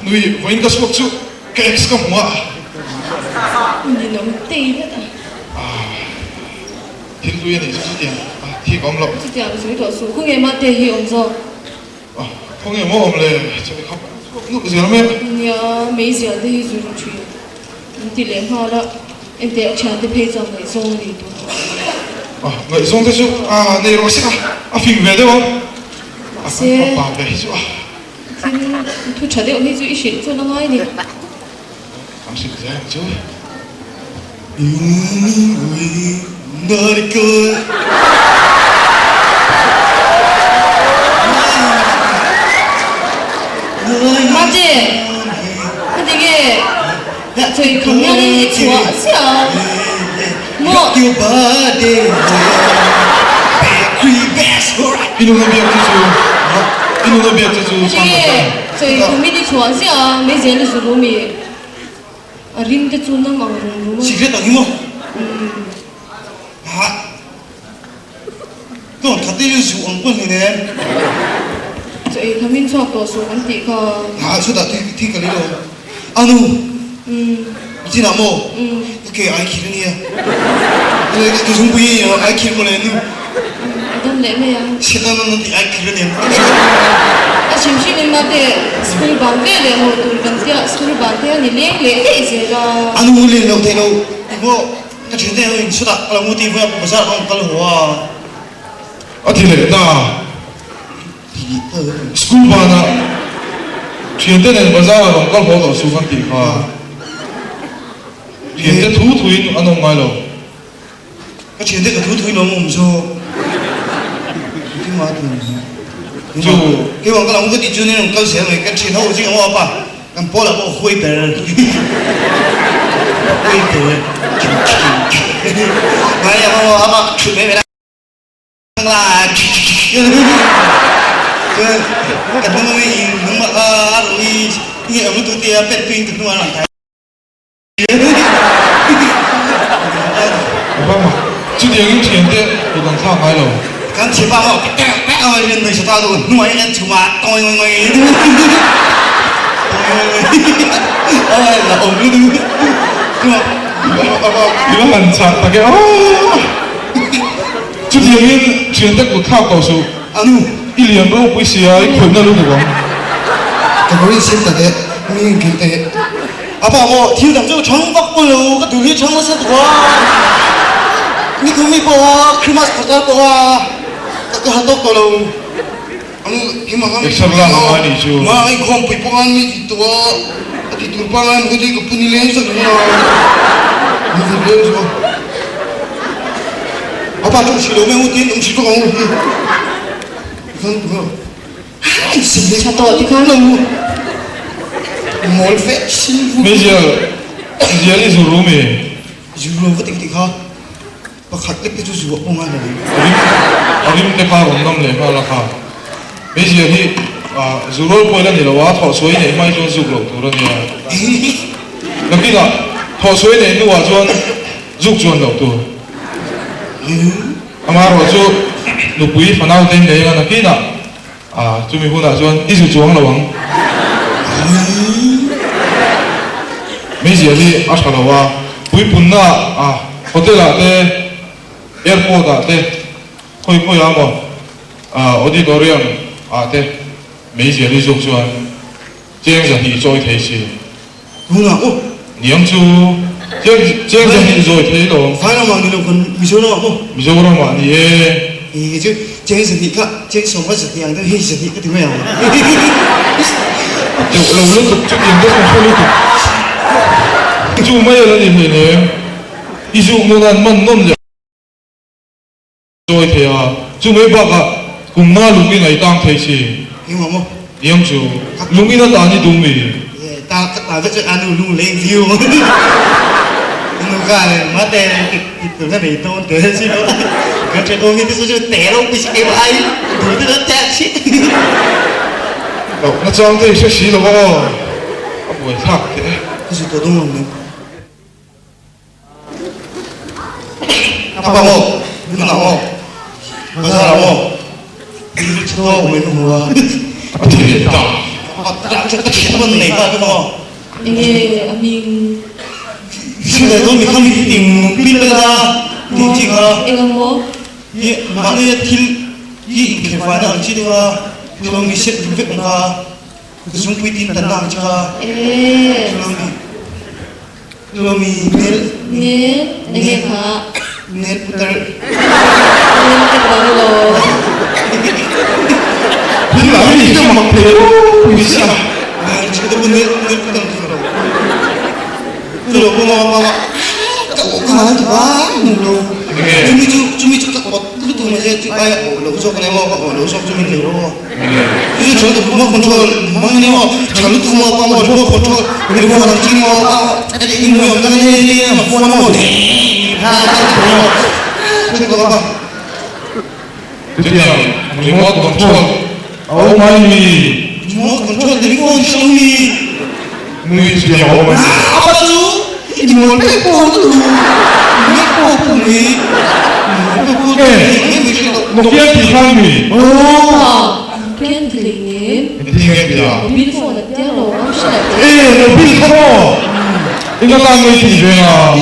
Nui, vawiin ka chhuak chu ka ex ka hmu a. Ninawm tei vet a. Thil hlui a nih chu chutiang a thik a awm loh. Chutiang sawi tawh suh, khawnge mah te hi awm zawk? Khawnge maw awm le, chumi khap chhuak nuk zel mai a. Nia, meizial te hi zu ru thin min ti leh nghal a, enteh a thiante phei chuan ngaihzawng a nei tawh. Ngaihzawng te chu a nei rawh se a, a fing ve deuh ang. Mahse, A pa ve hi chu a. Thil thu tha deuh hi chu i hrilh chuan a ngai ni. Kan hrilh zel ang chu. Mate, ka ti nge chawi kham hianin i chhuah chiah a maw? I nuna biak che chu, i nuna biak che chu Ka ti nge chawi khamin i chhuah chiah a, meizel i zu rum i. A rim te chu nam ang rum rum a. Secret ang hi maw? Ha? Tawn khat te zu ang pawn hei nen. Chaw ei khamin chhuak tawh suh kan tih kha. Ha chutah thi thi ka lei lo. Anu. Chinah maw? Ka ke ai khil ania. Ka zungpui hi ai khil maw le nu. A dam leh mai ang. Chhiat nan nan tih ai khil ania. A hrim hrim in mate school ban ve leh haw tur kan tia school ban te a ni leng leh daih zel a. A nu len loh theih loh ti maw ka thian te ho in chutah ka lo ngu ti vawi a bazar ah ka kal haw a. A ti leh ta. School banah thiante nen bazar ah rawn kal haw tawh chu kan tih kha. Thiante thu thuin an awm ngai lo. Ka thiante ka thu thui lo awm zawk. Keimah tun Chu. Keimah ka lo ka tih chu nen rawn kal zel mai ka thian ho zing ang aw apa kan pawl ah pawh huai ber huai ber ngai ang aw apa thut mai mai la chuan ka hnung ami hnung a rawn i nge awm lutuk tia pet tuin ka hnung ah a rawn thai. Obama, Chutiangin thiante kut an thlak ngai lo. Kan thiam a maw pek pek a rian nui sata tu hnuai an chhum a toi ngoi ngoi toi ngoi ngoi oi la om lu du I va han chah tak e aw. Chutiangin thiante kut thlak tawh suh. Anu. I lian ropui sia i khawihna lutuk ang. Ka kawr in sim tak e mi in kil teh. A pa maw thil dang chu chhang vak pawh lo ka duh hi chhang nasa tuk a ni kum mi pawh a Christmas bazar pawh a ka ha tawk tawh lo Exer lak a ngai nih chu. Ma ai khawm pui pawh an mi ti tawh a a ti tur pa ngai maw ka pu ni leng sak a ni ti leng sak a a pa chu si lo mai u tin um si tawk ang u hi Tha tawh ti khan. Meizial zial i zu rum i. A rim te kha rawn ngam leh nghal a kha. Meizial hi zu rual pawhin a ni lo a, thawhchhuah i neih hmai chuan zuk loh tur a nia. Nakinah thawhchhuah i neih hnuah chuan zuk chuan loh tur. Amaherawhchu nupui fanau te nei anga nakinah chumi hunah chuan i zu chuang lo ang. Meizial hi a tha lo a, puipunna ah hotel ah te, airport ah te, khawi khawi ah maw auditorium ah te meizial hi zuk chuan cheng zahnih chawi thei si. Tunah aw. Niang chu cheng cheng zahnih zawi thei lo. Vairam ah ni lo kan Mizoram ah maw? Mizoram ah ni e. Ih chu cheng zahnih kha cheng sawm kha zahnih ang deuh hei zahnih ka ti mai ang. A teuh lo lutuk chu tiang deuh hre lutuk. Chu mai ala ni hleinem. I zuk nawn an man nawn leh. Chawi thei a, chu mai bakah kum nga lung in a i tang thei si. Engmah maw? Niang chu, lung in a tan i dum i. Ta ka ta vek chu a nu lung leng viu. A nu ka mate ti ka nei dawn te si lo. Ka che dawn hi te chu te lo pi si keimah ai du te lo te chi. Loh na chang te i hre si lo a aw, a buai thlak teh e. Ka zu tawh dawn lo nen. Apa maw? Nunah maw? Bazar ah maw? Thil tha awm in hmu a. A ti leh ta. Ka thian pawn nei ta ka maw. Enge a hming? Hre leh dawn mi kha mi ing pil pet a tih chi kha. Eng ang maw? Hi mahni thil hi inkhirhfaina ang chi deuh a, thil mi set vek ang kha, zungpui tin tanna ang chi kha. Ee. Thil mi. Lomi nel. Nel enge kha. Nel putar. Nel te pawh ni lo. Thil a mi te mak thei lo pui sia. Chu te pawh nel nel putar ti lo. Chu lo pawh ma ma ka aw ka ngai ta nu lo. Chumi chu chumi chu ka awt lutuk mai che chu ai aw lo zawk ania maw ka aw lo zawk chu min nei lo. Remote control Chutiang remote control a awm mai mi? Nui chutiang a awm mai mi? Nge Nokia tih khan mi? Nokia ti leh nem. Engtin nge ti a? Mobil phone a tia lo ang hriat e. E mobil kha maw? Eng atan nge tih ve nga? A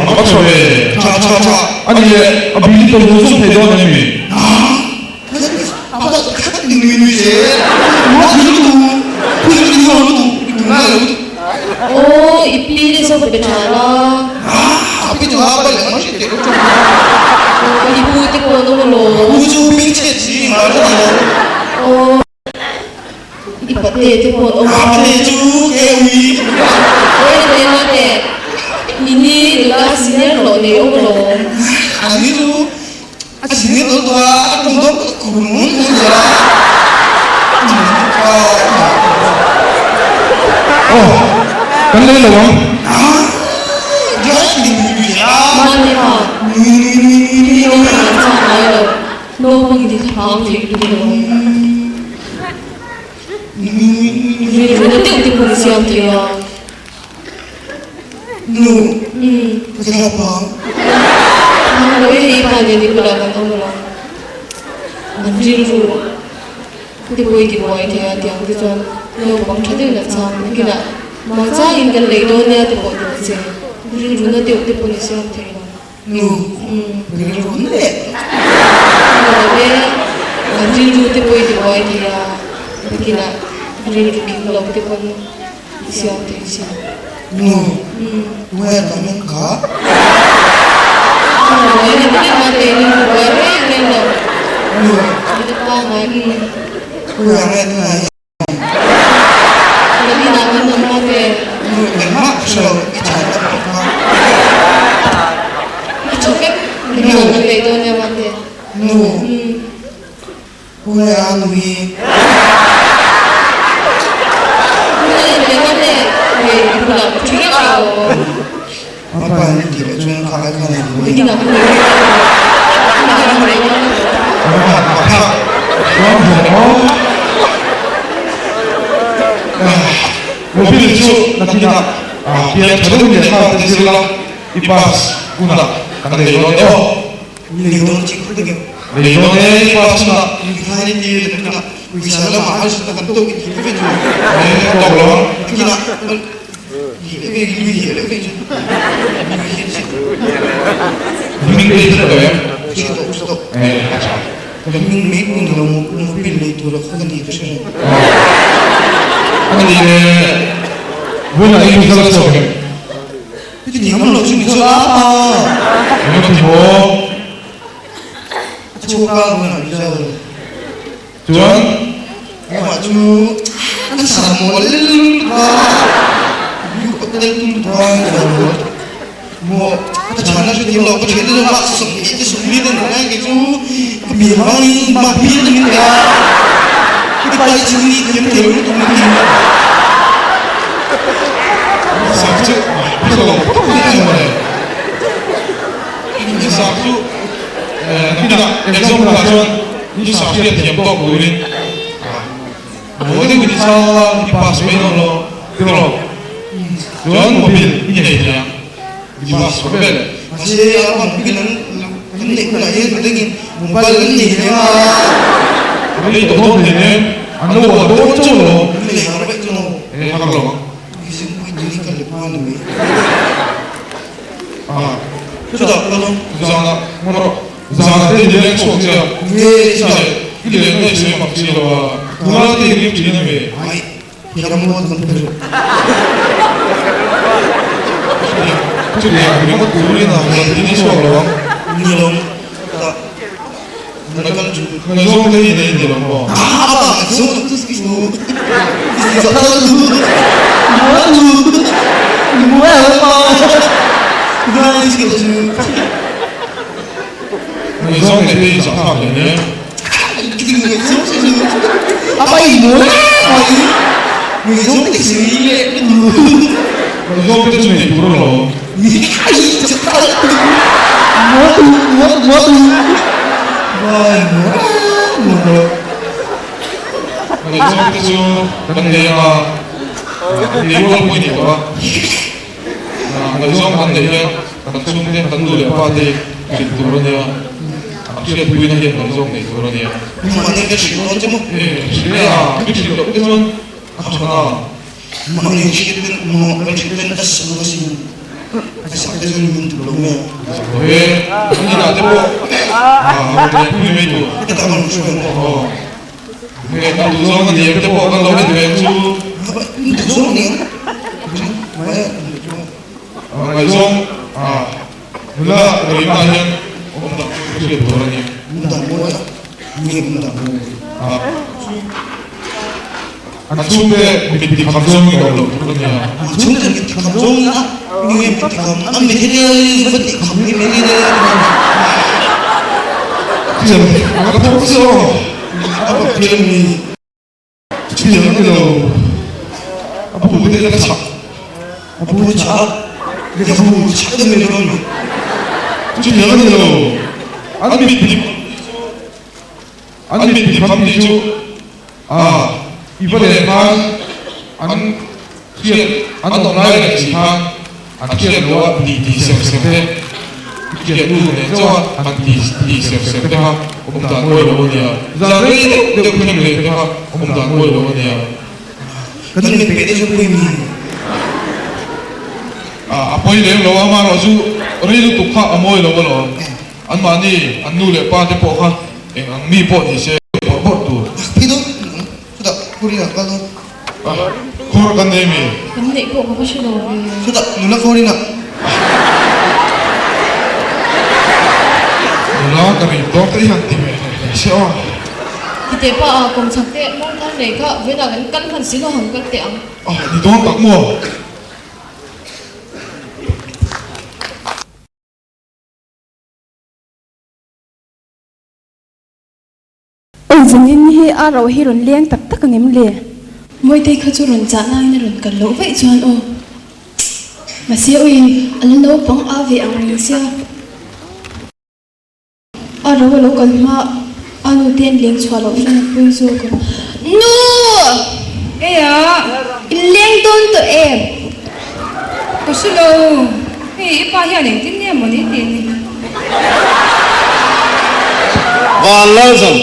va tha ve. A ni le, a bil hi tawlh zawng thei dawn em mi? Aw, i pi te zawk be tha la. Aw, i pu te pawh an awm alawm. Aw, i pate te pawh an awm a. Aw, i te mate, i ni nula senior loh nei awm alawm. A thin hi tawlh tawh a, a tum dawn ka khur ngun ngun zel a. Aw, kan lei lo ang. Mahni pa, naupang an chang ngai lo, naupang in thang theih lutuk lo. Rilru na deuh te pawh an siam thei a. Nu, ka thlap ang. Ang lo e hei pa nen i bulah kan awm lo. An rilru te pawh i ti buai thei a tiang te chuan naupang tha deuhin a chang nakinah mahchangin kan lei dawn nia te pawh ti ta che. Rilru na deuh te pawh ni siam thei lo. Nu, rilru na leh. Ang lo e, an rilru te pawh i ti buai thei a nakinah rilru kim lo te pawn. Siam thei si. Nu, tunge ka hming kha? Nu, tunge nge tunge i Nu, engmah ka hre lo, i tha tak tak a. Nu, nu, Tunge a nu hi? A pa in tih leh chuan kha ai khan a buai. Mobil chu nakinah pian tha deuh leh nghal te zir la i pass hunah kan nei dawn e aw. Lei dawn chi khawp deuh. Lei dawn e i pass hunah. Mikhai ni nakinah pawisa lamah harsatna kan tawk i thil vek chu. E tawk lo ang. Nakinah lui leh leh vek chu. Hming te i hre tawh em? Hre tawh hre tawh. E a tha. Ka hming mai pawh ni lo mobil lei tur a khaw ka ni ka hre reng. A ni le vawiinah i result a chhuak em? Heti ni ang lo chu ni chuan a pa. Eng a ti maw? A chhuak a vawiin ah result. Chuan? Amah chu an sa mawl lutuk a, lu ka tel tum tuk a ni lo. Maw ka chhan a hrethiam lo, ka thian te chuan mark 20 te 40 te an rawn ngai kei chu ka pian vangin mark bil te min pe a, i pa i chhung hi thiam thei lo lutuk min ti. Sak chu hre lo tawp mai ang mawle. I sak chu nakinah exam hunah chuan i sak hriat thiam tawk turin mawi deuhin i chhang a, i pass mai dawn lo tiraw? Chuan mobile i nei thei ang. Device tha vel. Mahse a pa mobile an kan neih hunah hian midangin mobile an nei hle a. Rei tawh dawn hle nen an lo uar dawn chauh lo. An nei har vek chuan aw. E har lo ang. Zingpui tui ka lep a ni mai. Ah. Chutah ka lawm. Zanah ngawrh zanah te ni leng chhuak sia. Nge chutah. I len daih sawi mak si lo a. Nula te i rim thin a mi. Ai, hiram maw kan pe rawh. Chutiang ringawt turin a rawn ding chhuak lo ang. Ni lawm, chutah nula kal chu. Ngaihzawng te hi nei ni lo maw? Apa, ngaihzawng chu chu chu. Ngaihzawng leh te hi zahthlak leh hle. Ngaihzawng te chu nei tur alawm. Ngaihzawng te chu kan nei anga nei rual pawh i ni tawh a, ngaihzawng kan neih hian kan chhungte kan nu leh pa te hrilh tur a nia, an hriatpuina hian ngaihzawng nei tur a nia. E hrilh a, mi hrilh loh te chuan a tha na. He an inah te pawh a rawn lehpui mai tur. Aw. Nge kan duh zawng a ni em te pawh kan lo en ve ang chu. Ngaihzawng nula Reima hian awm dang chu ka hriat tur a ni. An chhungte mit ti kham zawngin awm loh tur a nia. Ka thawk chiah aw. Chutiang a ni lo. A bu te ka chhak. A bu chhak. Ka bu chhak em em a ni. Chutiang a ni lo. An mit ti an mit ti kham tih chu a i va len khan an hriat an awm lai reng si khan an hriat lo a ti ti sem sem te i hriat nu nen chuan an ti ti sem sem te kha awm dan mawi lo a nia. Zan rei deuh deuh thleng leh te kha awm dan mawi lo a nia. Kan min peh te chu pui mi. A pawi lem lo a, amaherawh chu rei lutuk kha a mawi lo alawm. Anmahni an nu leh pa te pawh kha eng ang mi pawh ni se bawrh bawrh tur. Phei dawn ang chutah khur in ah kal dawn. Khur kan nei mi? Kan neih pawh ka va hre lo ve. Chutah nula khur in ah. Nula ka rin tawk te hian ti ve hle hle se aw. Tite pa a kawm chak teh mawng thar nei kha vawiinah kan kal hman si lo han kal teh ang. Ah ni dawn tak maw? Engvangin hi a ro hi rawn leng tak tak ang em le? Mawitei kha chu rawn chah laiin a rawn kal loh vaih chuan aw. Mahse ui, a la naupang a ve ang reng sia. A ro a lo kal hma a nu te an leng chhuah loh hran a pui zawk ang. Nu! Eia! In leng dawn tawh em? Ka hre lo. Hei i pa hian engtin nge maw ni tih ni. Van Lalzam,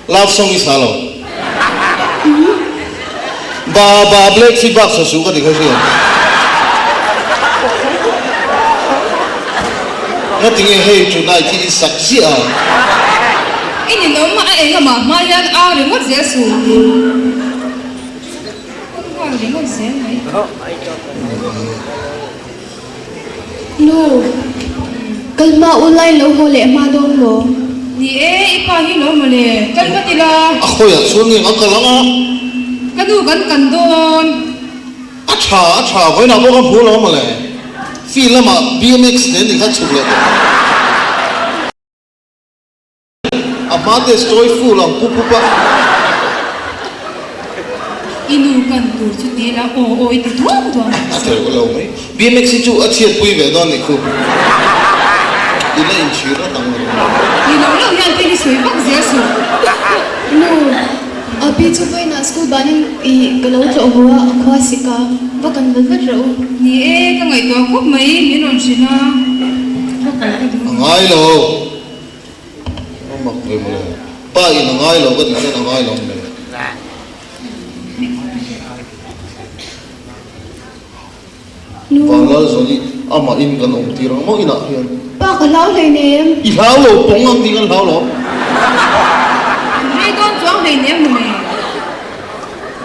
Love song i sa lo. Ba ba black si bak sa su ka ti kha hria. Nga tinge hei tonight hi i sak ziah a. I ninawm a eng amah hma hian au ringawt zel suh. Hun nghal ringawt zel mai. Nu, kal hma u lai lo haw leh hma dawn maw? Ni e, i pa hi lo maw le, kal vat ila. A khawiah chuan nge a kal ang a? Ka nu kan kan dawn. A tha, a tha, vawiinah pawh ka hmu lo maw le. Field lamah BMX nen ni kha chhuk leh tawh. A hma te story full ang pup pup a. I nu kan tur chu ti la aw aw i ti duam duam ang A therh lo mai. BMX hi chu a chhiat pui ve dawn nih khu. I la inchhir rat ang. Ni lo lo hian thil hi sawi vak zel suh. Nu, Api chu vawiinah school banin i ka lo tlawh haw a, a khua sik a, va kan vat vat rawh u. Ni e, ka ngaihtuah khawp mai, min rawn hrilh a, va kal ka duh A a ni. ngai lo. A mak ve mawle. Pa in a ngai lo ka tih chuan a ngai lo ang le. Nu. Vanlalzawni amah in kan awm tir ang maw inah hian. Pa ka hlau hleinem. I hlau lo pawng ang tih kan hlau lo. An rei dawn chuang hleinem mawle.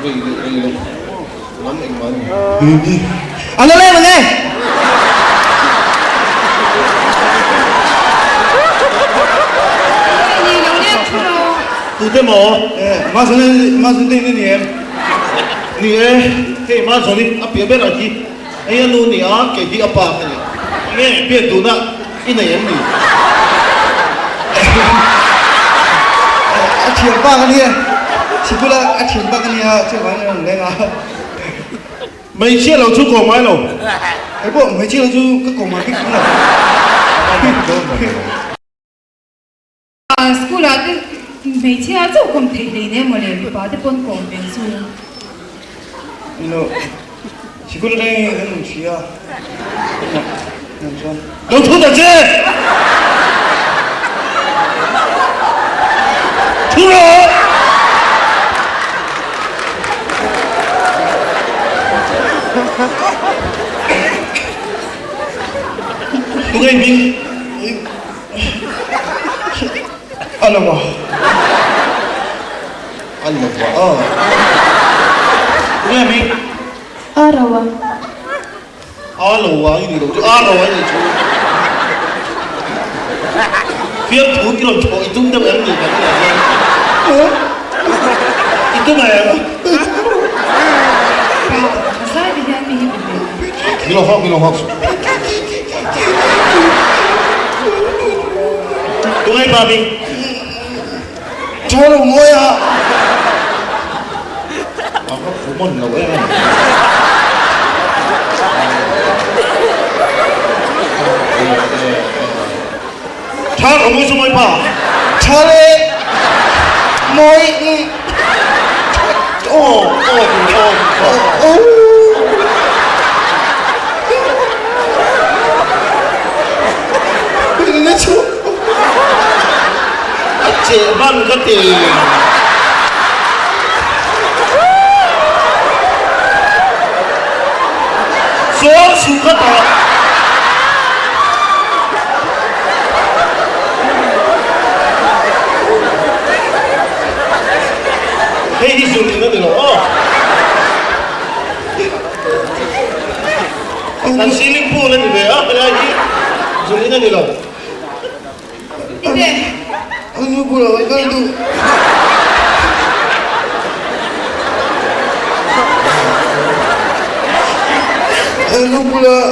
Rei leh rei lo lam engmah a ni. An la lem ang e. Hei ni lo leng thu rawh. Tute maw? Mahse mahse te in a ni em? Ni e, hei Mazawni a piah ber ah hi hei a nu ni a, kei hi a pa ka ni. Enge biak duhna i nei em ni? A thiam pa ka nia, sikul a a thiam pa ka nia chuvangin a rawn leng a. Hmeichhia lo chu kawm ngai lo. Kei pawh hmeichhia lo chu ka kawm ngai bik lo. School ah te hmeichhia chauh kawm theih hlein em mawle mipa te pawn kawm ve chu. Nilo sikul atangin kan rawn hria a chuan. Lo thu ta che! Thu rawh! Tunge hming? A lo va. A lo va a. Tunge hming? A ro a. A lo va i nih loh chu a ro a nih chu. Fiamthu i rawn thawh i tum deuh em ni kan inah hian? I tum em? Pa, a zai te hian mi hi pe ve. Min lo hawk, min lo hawk. Tungai pa bing. Tha lo mawi a. A va common lo em em. Tha lo mawi chu mawi pa. Tha le mawi. Aw aw aw aw. A cheh hman ka ti. Sawn suh ka tah. Hei hi zun in a ni lo aw. Kan swimming pool a ni ve a, helai hi zun in a ni lo. Anu bulah ka kal duh. Anu bulah,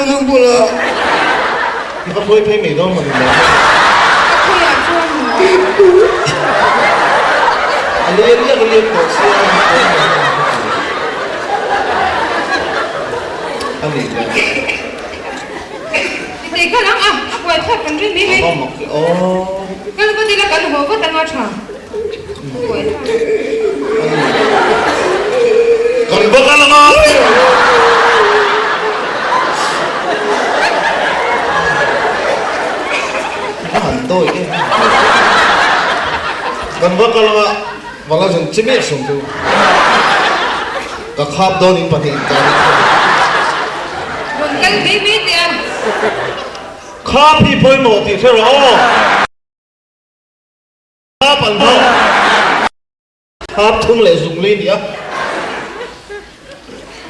anu bulah. I va hruai phei mai dawn mawni le. Ka khawiah chuan maw? A lian lian a lian tawh sia a ni dawn mawni le. A nih le. Titei kal ang a, a buai thlak kan rin mai mai. A va mak ve aw. Kal vat ila kan haw vat anga tha. A buai thlak. A nih le. Kan va kal anga. A han dawi em em. Kan va kal anga vala zan che miah sawm chu ka khap dawn in pahnih in kar in kha. Rawn kal mai mai teh a. Khap hi pawimawh tih hre rawh aw. Khap an hawk. Thap thum leh zung lei nia.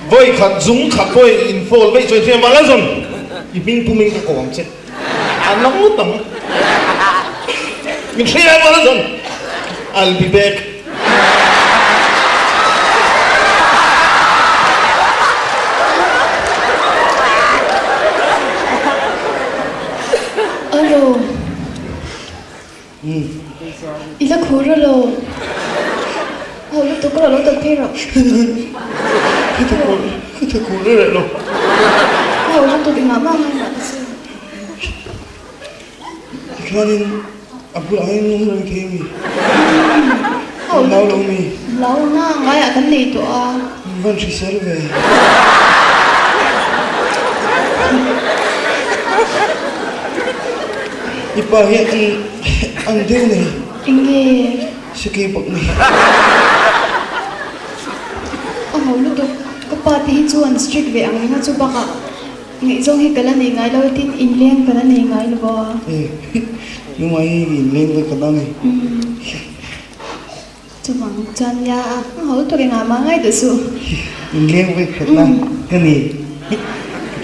Vawi khat zung khat pawh in in fall veih chuan hriam a la zawn. I hming pum in ka ko ang che. A na ngawt ang. Min hriam a la zawn. I'll be back. Alo. I la khur a lo. Ho lutuk rawh lo dawt phei rawh. Ka ta khur, ka ta khur reh lo. Ho lutuk engah mah ngai mah ta che. Tikhianin a bulah hian awm reng thei a mi? Hlau lo mi. Hlau na ngaiah kan nei tawh a. Min van hrisel ve. I pa hi an an deuh nei. Enge? Sikei bawk nei. A ho lutuk. Ka pa te hi chu an strict ve ang reng a chu bakah ngaihzawng hi ka la nei ngai lo a tin inleng ka la nei ngai lo a. Nungah hi inleng ve ka la nei. Chuvang chuan nia a ho lutuk engah mah ngai duh suh. Inleng ve khat na ka ni. Ka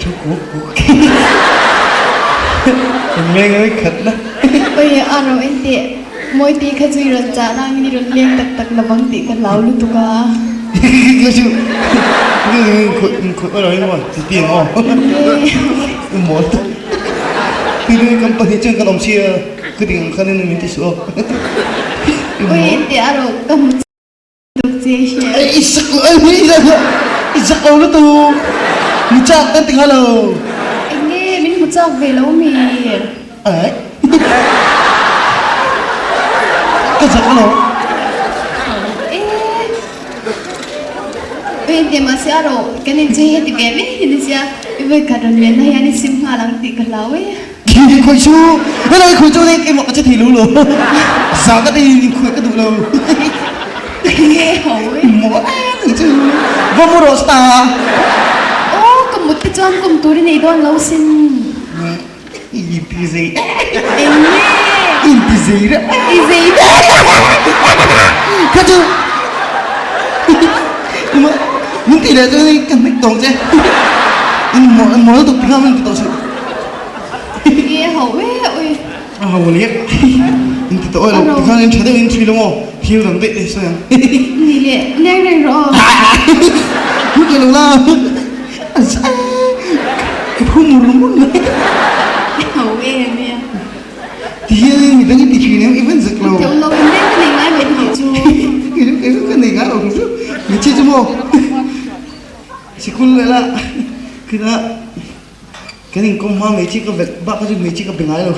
thu kuk kuk. Inleng ve khat na. Oi a ro en teh. Mawite kha chu i rawn chah nangin i rawn leng tak tak lo vang tih ka hlau lutuk a. Ka chu inkhawih a lo emaw ti ti ang aw. I mawl tak. Tui company chuan kan awm sia ka ding ang khan in min ti suh aw. Ui tih a rawh ka hmu tuk che hria. Ei i sak lo ei i zak lo lutuk. Hmu chak kan ti nghal lo. Enge min hmu chak ve lo mi? Ai. Ka zak lo. E. Ui tih mahse a rawh kan inchei heti ve mai hi ni sia i vawi khat rawn lenna hian i sim nghal ang tih ka hlau e. Khi hi khawi chu helai khawi chu eng emaw ka che thei lo lo za ka ti in khawi ka duh lo Nge ho e maw em chu va mu rawh sta Aw ka mut te chuan kum tur i nei dawn lo sin I ti zei Eng nge In ti zei reuh I zei Kha chu Min ti leh chu ka hnek tawng che In mawl tuk ti kha min ti tawh suh Nge ho e ui. A ho lek. In ti tawh elo tikhan in tha deuh in thui lo maw thil dang daih te sawi ang. Ni le leng reng rawh aw. Hu ke lo la. Ka phu mur mur mai. Ho e nia. Ti hian mi dang i ti thin em i van zak lo. Teuh lo in leng ka nei ngai lo ang tih chu. Ka nei ngai lo ang chu. Hmeichhia chu maw. Sikul vel a khila. Kan inkawm hma hmeichhia ka vet bak kha chu hmeichhia ka be ngai lo.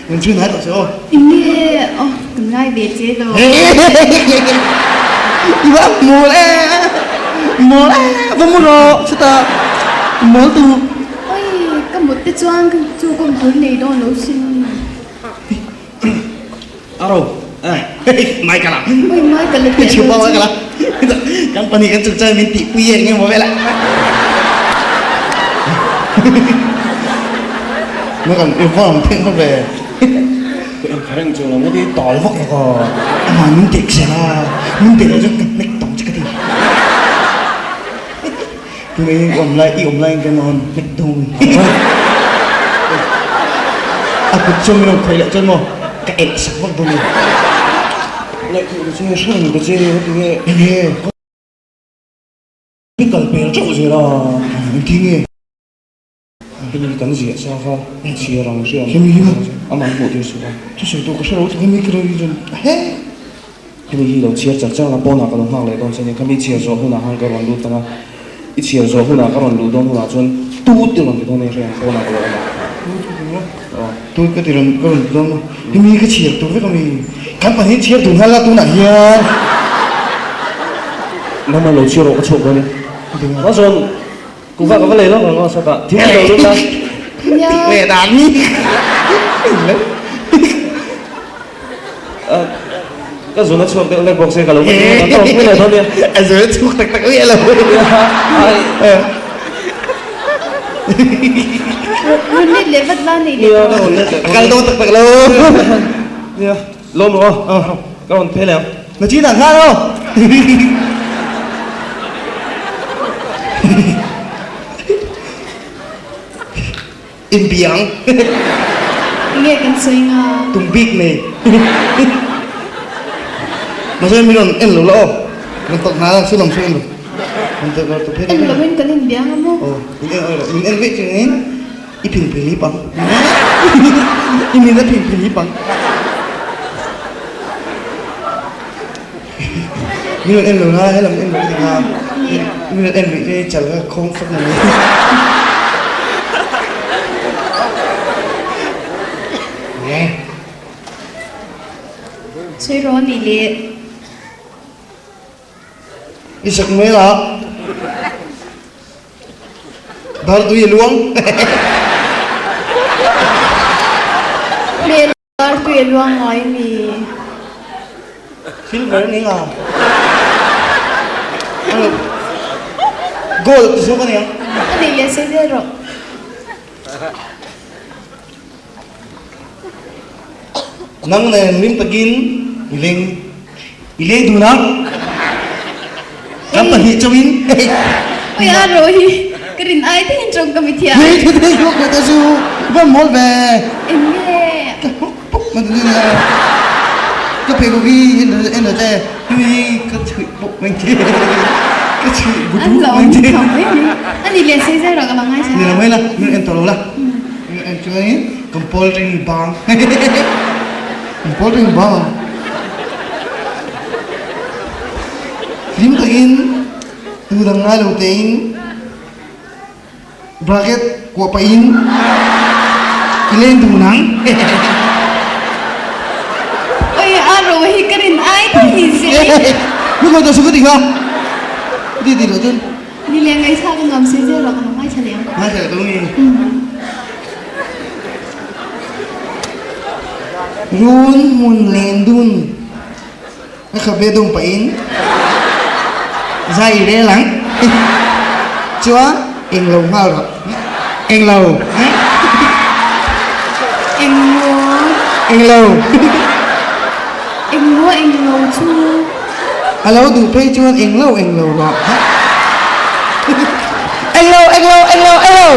Kan chhun ngai tawh se aw. Enge aw kan ngai ve che lo. I va mawl e mawl e va mu rawh chutah mawl tu. Oi ka mut te chuan chu kawm tur nei dawn lo sin. Aro mai kala. Oi mai kala teh Chiu pa mai kala. Kan pani kan chung chai min tih pui e nge mo vela. Nó còn yêu vòng thêm không về. Em khá đang trường là nó đi tỏi vóc vào mà mình tiệc sẽ là mình tiệc là rất cần mệt tổng chắc cái gì. Tui awm lai i awm laiin ka nawn hnek dawn. A kut chu min rawn khawih leh chuan maw ka elh sak vak dawn a ni. Ngaihtuah ta che hrang ta che ka ti nge. Enge? I kal pel teuh zel a. Engtin nge? Hemi kan ziah sa kha chhiar ang hria ang. Hemi hi maw? Amah hmuh tir suh a. Thusawi tur ka hre lo hemi ka rei chuan he. Hemi hi lo chhiar char char a pawnah ka lo nghak leh dawn che nia khami chhiar zawh hunah khan ka rawn lut ang a i chhiar zawh hunah ka rawn luh dawn hunah chuan tut i rawn ti dawn a ni hria ang pawnah ka lo awm ang. Tut ka ti maw? Tut ka ti rawn ka rawn ti dawn maw? Hemi hi ka chhiar tur vek ami kan pahnih chhiar dun nghal a tunah hian. Nangmah lo chhiar rawh ka chhuak dawn e. Mahse chuan Kuhva ka va lei lawk ang aw sawtah thil ka lo lut a. Nia. Leh dan hi. Ka zun a chhuak deuh lek bawk se ka lo va ti ang tawk mai leh dawn nia. A zun a chhuak tak tak miah lo. Rawn let leh vat la nei leh Nia ka rawn let leh dawn. A kal dawn tak tak lo. Nia lawm rawh aw. Ka rawn phei leh ang. Na chin ah nghal aw. Inbiang. Nge kan sawi nga? Tum bik nei. Mahse min rawn en lo la aw. Rawn tawk hna la sulawm chu en lo. Rawn tawk rawn tawk phei En lo in kan inbiang a maw? Aw min en lo min en veih chungin i phin phi lip ang. I min a phin phi lip ang. Min rawn en lo la helam en lo ding a min rawn en rih te chal kha khawng fak mai. Nge. Sawi rawh anih leh. I sak mai la. Dar tui a luang. Hmel dar tui a luang ngai mi. Silver ni nga. Gold ti zawk ania. A nih leh sei zel rawh. Nang nen lim takin i leng i leng dun a, kan pahnih chauhin. Oi a rawh hi ka rin ai takin tawng ka mi thiam. Hei thu thei hlawk leh te chu va mawl ve. Eng nge? Ka hlawk pawp mai ta nia. Ka pheikhawk hi en en la che tui ka chhuih pawp mai che. Ka chhuih bu An buk lo mai che. awm mai mai. A nih leh sei zel rawh ka lo ngaithla. Ni lo mai la, min en tawh lo la. En chuanin kan pawl ring bang kan pawl ring bang hlim takin tu dang ngai lo tein bracket kuah pahin i leng dun ang. Oi a ro hi ka rin ai thei ni si. Ni ko ta su ka ti kha ti ti lo chun. Ni leh ngaithla ka nuam si zel rawh ka lo ngaithla leh ang. Ngaithla leh tawh nge. Run hmun len dun a khabe dum pahin zai rel ang chuan englo nghal rawh englo Englo englo Englo englo chu. A lo duh phei chuan englo englo rawh. Englo englo englo englo.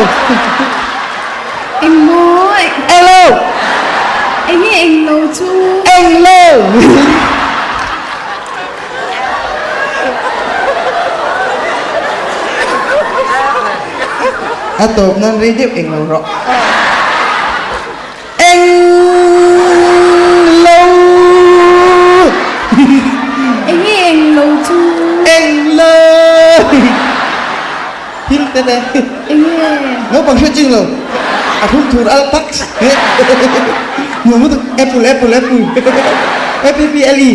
Englo. Englo. Enge englo chu. Englo. A tawp nan rei deuh englo rawh. Eng lo. Enge eng lo chu? Eng lo. Thil te te. Enge? Naupang hriat ching lo. A thum thur al tak. Nuam lutuk apple apple apple. A P P L E.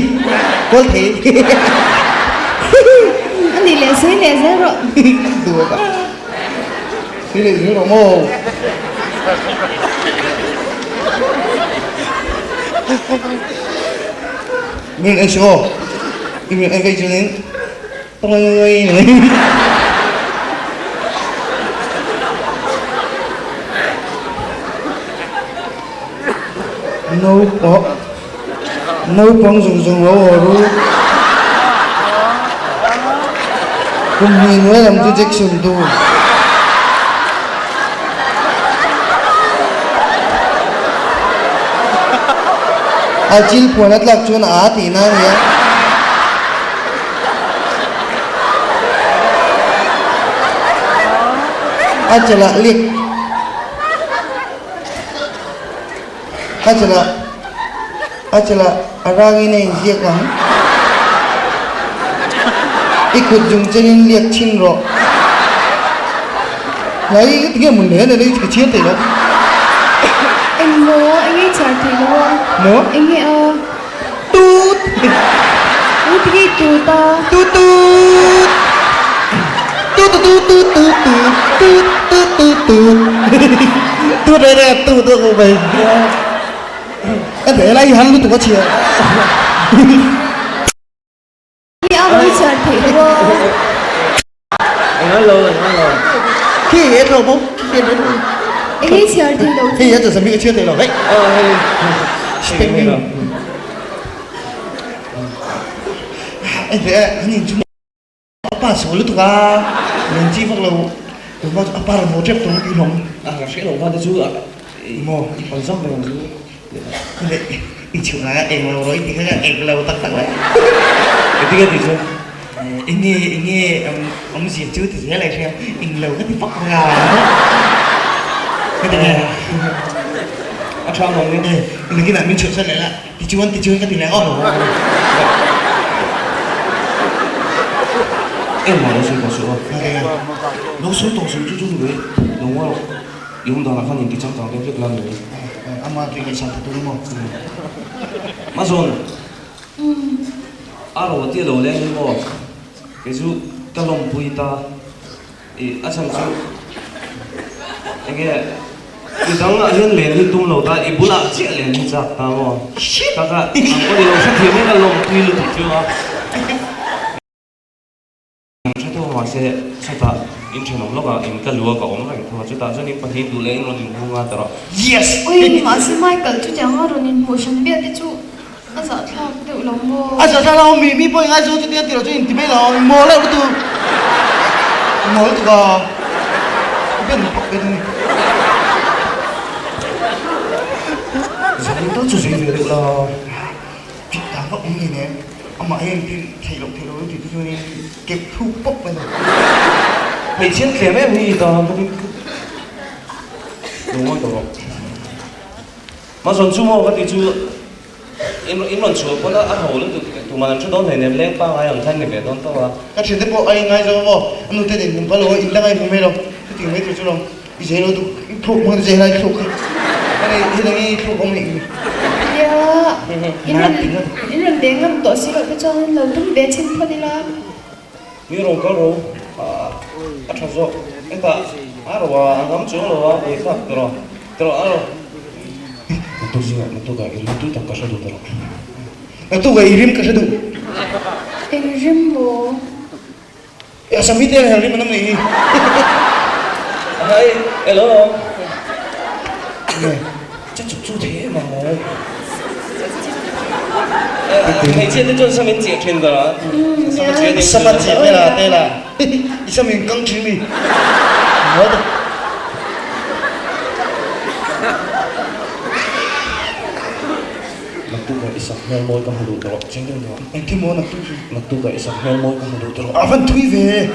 Kawl thei. A nih leh sei leh zel rawh. Duh a. Sei leh zel rawh maw? Min en saw i min en vei chuanin tawngawngawii ni mai. Naupang naupang zawng zawng lo haw ru. Kum hnih hnuai lam chu Jackson tu. A chil phuan a tlak chuan a tihna a nia. A chalah liak. A chalah a chalah a rangin a inziak ang. I kut zung chenin liak chhin rawh. Hlai tinge mun le le ka chhiar thei lo. Eng maw eng nge chhiar thei lo a? Maw? Eng nge a? Tut! Eng tinge i tut a? Tut tut! Tut tut tut tut tut tut tut tut tut tut re re tut tut ko bai. Ka để lại hắn lutuk a chhia. Hi a rawi chhiar theih lo a. Engai lo engai lo. Khi e lo bawk khi e lo. Eng nge chhiar theih lo chu. Hei a chasami ka chhiar theih lo hei. Hei. Spelling. Eng ve an in chu a pa sual lutuk a len chi vak lo tun chu a pa rawn haw tep tawh tih hlawm. A ka hre lo va te chu maw i pal zam reng chu. I chhuk lai a eng lo rawih tih kha ka eng lo tak tak lai. Engtin nge tih chu? Eng nge eng nge awmzia chu ti zel ai hria eng lo ka ti vak vak a. Ka ti nge A tha ang awm ni. Nakinah min chhuah san leh la tichuan tichuan ka ti leh aw. Engmah lo sawi tawh suh aw. Lo sawi tawh suh chu chu ni mai. Lo ngawi rawh. I awm danah khan inti changkang deuh hlek la ni mai. Ama tui ngaihsan ta tur maw? Mazawn, a ro tia lo leng hi maw? Kei chu ka lawmpui ta. I a chhan chu enge i dangah hian len hi tum lo ta, i bulah chiah len hi chak ta maw? Taka ang pawh i lo hrethiam hi ka lawmpui lutuk chu a. Kan hre tho mahse chutah in thenawm lawkah in ka lu a ka awm reng tho a, chutah chuan in pahnih duh leh in rawn inhung a tawrh. Yes! Ui, mahse Michael chutianga rawn inhmuh hran biak te chu a zahthlak deuh lo maw? A zahthlak lo, mi mi pawh i ngaizawng chutia tih loh chu inti mai lo, i mawl deuh lutuk, i mawl lutuk a, i ben pawk ve thung. Zanin tal chu zui ve deuh la. Tih dan vak awm ni nen, amah hian thil theih loh theih loh tih te chuanin kep thluk pawp mai lo. Hmeichhian tlem em hi dan bawkin lo ngawi tawh rawh. Hmazawn chu maw ka tih chu in in rawn chhuah pawn a ho lutuk tuman an hre dawn hleinem leng pangai ang khan ni ve dawn tawh a. Ka thiante pawh a inngai zo maw, a nute nen hmun pal lo a indang a inhmu mai lo, chuti mai tur chu lo. I zei lo tuk, i thluk hmang zei lai thluk kha. Ka nei hi nang i thluk awm nih hi. Nia, in rawn in rawn leng ngam tawh si loh te chuan lo tum ve chhin phawt ila. Mi rawn kal ro a tha zawk. Hetah a ro a, a ngam chuang lo a, buai thlak tawh tawh a ro. Naktuk zingah naktukah i rim tui tak ka hre duh tawh. Naktukah i rim ka hre duh. Eng rim maw? E a sami te hel rim anam nei hi. Hai, hello. Che chuk chu thei em ang maw? Hmeichhia te chuan sam in chiah thin ta. Sam a chiah ding. Sam a chiah te la te la. I sam in kang thin mi. Maw ta. Naktukah i sak hmel mawi ka hmu duh tawh. Cheng deuh deuh. Engtin maw naktuk chu? Naktukah i sak hmel mawi ka hmu duh tawh. A van thui ve.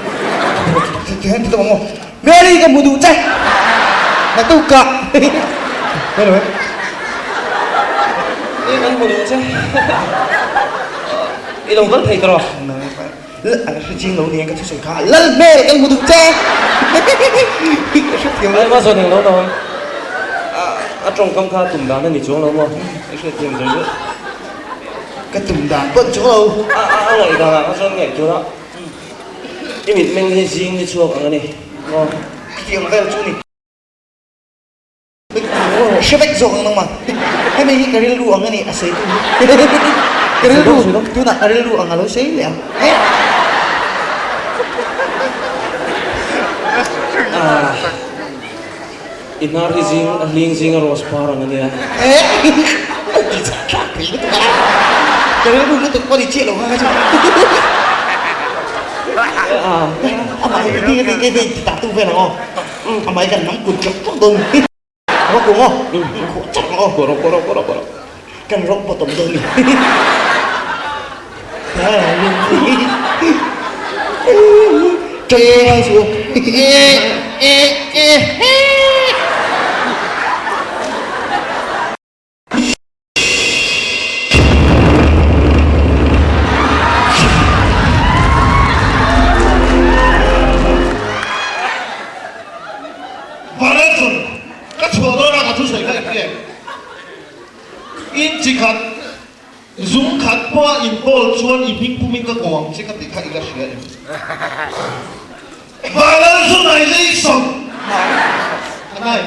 Tihian ti tawh ang aw. Mary ka hmu duh che. Naktukah. Hello. Ni kan hmu duh che. I lo kal thei tawh rawh. A hre ching lo nia ka thusawi kha. Lal hmel kan hmu duh che. Ka hre thiam lo. Ai zawn eng lo dawn. A tawngkam kha tum dan a ni chuang lo maw? I hre thiam zawng zawng. Ka tum dan pawh ni chuang lo. A a ngaih dan ah kha chuan ngaih tur a. I mitmeng hi zing ni chhuak ang a ni maw? Khitiang vel chu ni. Hre vek zawk ang nangmah. Hemi hi ka rilru ang a ni, a sawi tu hi. Ka rilru, tunah ka rilru ang a lo sawi leh ang. I hnar hi zing, a hling zing a rose par ang a nia. Ka rilru lutuk pawh ni chiah lo kha ka chu. Amah hi ti ti ti ti ta tu vel ang aw. Amah hi kan hnam kut tlawk tlawk dawn. Rock ang aw. Khuh chak ang aw. Khuh rawk rawk rawk rawk. Kan rock bottom dawn ni. Ṭang ngai chu aw. Vanlalchhun, ka chhuah dawn a ka thusawi kha i hria em? In chi khat, zung khat pawha inbawl chuan i hming pumin ka ko ang che ka tih kha i la hria em? Vanlalchhun Isaac-son! Anai,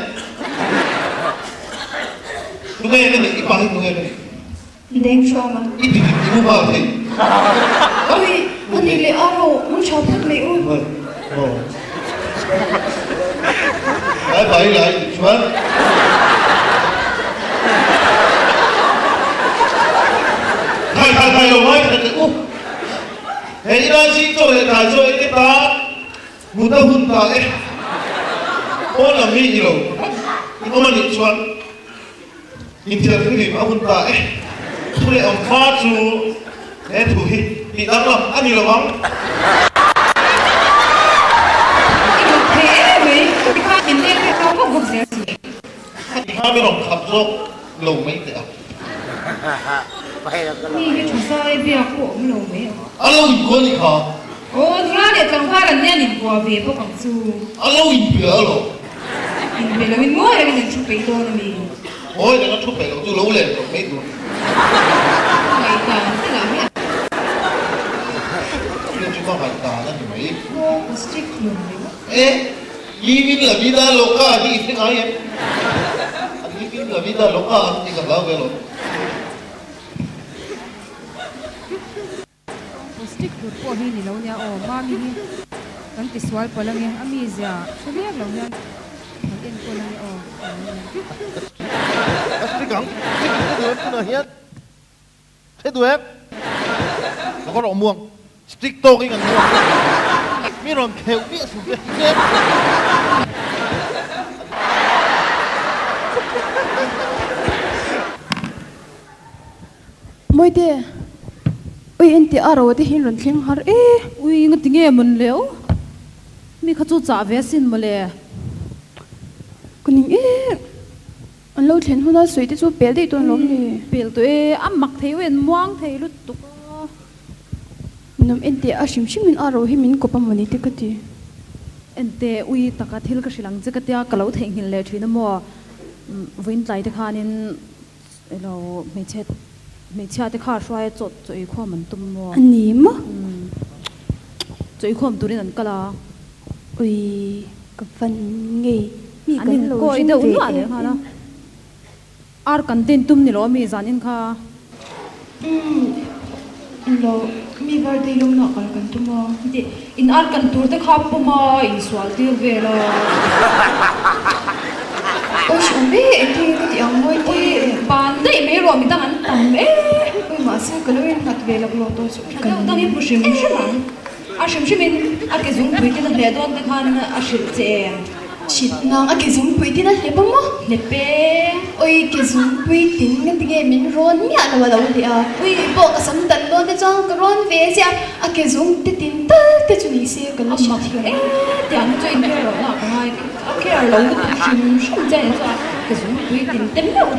tunge ka nih? I pa hi tunge ka nih? Deng hruam a. I ti dik i mu bal thei. Ui, a nih leh a ro, mun tha phawt mai u. Lai bai lai tih chuan. Thai thai thai lo ngai khat leh u. He i lai zing chaw leh tlai chaw ei te ta mut a hun ta e. Pawn lam hi i lo i awm a nih chuan. Inthiarfihlim a hun ta e. Thu leh awm hma chu he thu hi tih danglam a ni lo ang. I mak thei em mai, i kha in leng te kha vak vak zel si. I hma mi rawn khap zawk lo mai teh a. Mi hi tha sai biak pawh awm lo mai ang. A lo inkuah ni kha. Aw nula leh tlangval an nia an inkuah ve bawk ang chu. A lo inbia alawm. Inbe loin mawi rengin an thu peih dawn a mi. Ngawi renga thu peih loh chu lo len loh mai tur. Ngaihdan te lah hi a. Chu chu ka ngaihdan a ni mai. Aw, strict hlum ringawt. E, living la vida loca hi i hre ngai em? A living la vida loca an ti ka hlau ve lo. Plastic tur pawh hi ni lo nia aw, Mami hi kan ti sual palh ange, a mizia hre mek lo hian kan enkawl ange aw ka lo nia. A strict ang, strict hre duh em tunah hian hre duh em? Ka va rawh muang, strict tawkin kan muang, mi rawn kheuh miah suh che tlem. Mawite, ui engti a ro te hi rawn thleng har e. Ui nga tinge mawn le aw, mi kha chu chah ve asin mawle. Ka ning e, an lo thlen huna sawi te chu pel daih dawn lawm ni. Pel tawh e, a mak thei u en muang thei lutuk a. Ninawm ente a hrim hrim in a ro hi min kawp a mawni te ka ti. Ente ui taka thil ka hrilh ang che ka tia ka lo theihnghilh leh thin a maw, vawiin tlai te khanin Elo hmeichhe hmeichhia te kha hruai a chawt chaw ei khawm an tum maw? A ni maw? Umm chaw ei khawm turin an kal a. Ui ka van ngei mi An kan in lo kawi ring deuh ve nuah em leh nghal a. em. Ar kan tin tum ni lo mi zan in kha. Umm lo mi birthday lawm nah kal kan tum a. Ti in ar kan tur te kha pawm a insual tir vel a. Awi hriam ve engtin nge ka tih ang mawi te. Ui ban daih mai rawh midang an tam e. Ui mahse ka lo innghat ve lak lo tawh chu Tha deuh dang i hmu hrim hrim ang. A hrim hrim in a ke zungpui tin a hleh dawn te khan a hrilh che em? Hrilh nang a ke zungpui tin a hlep a maw? Hlep e. Ui ke zungpui tin nga tinge min rawn miah lo a lo hleh a. Ui pawh ka sam dan dawn te chuan ka rawn ve chiah a, a ke zung te tin tal te chu ni se ka la hrilh thiam. A mak e tiang hi chu in care loh na ka ngai a care lo lutuk hrim hrim che ni chu a ke zungpui tin te meuh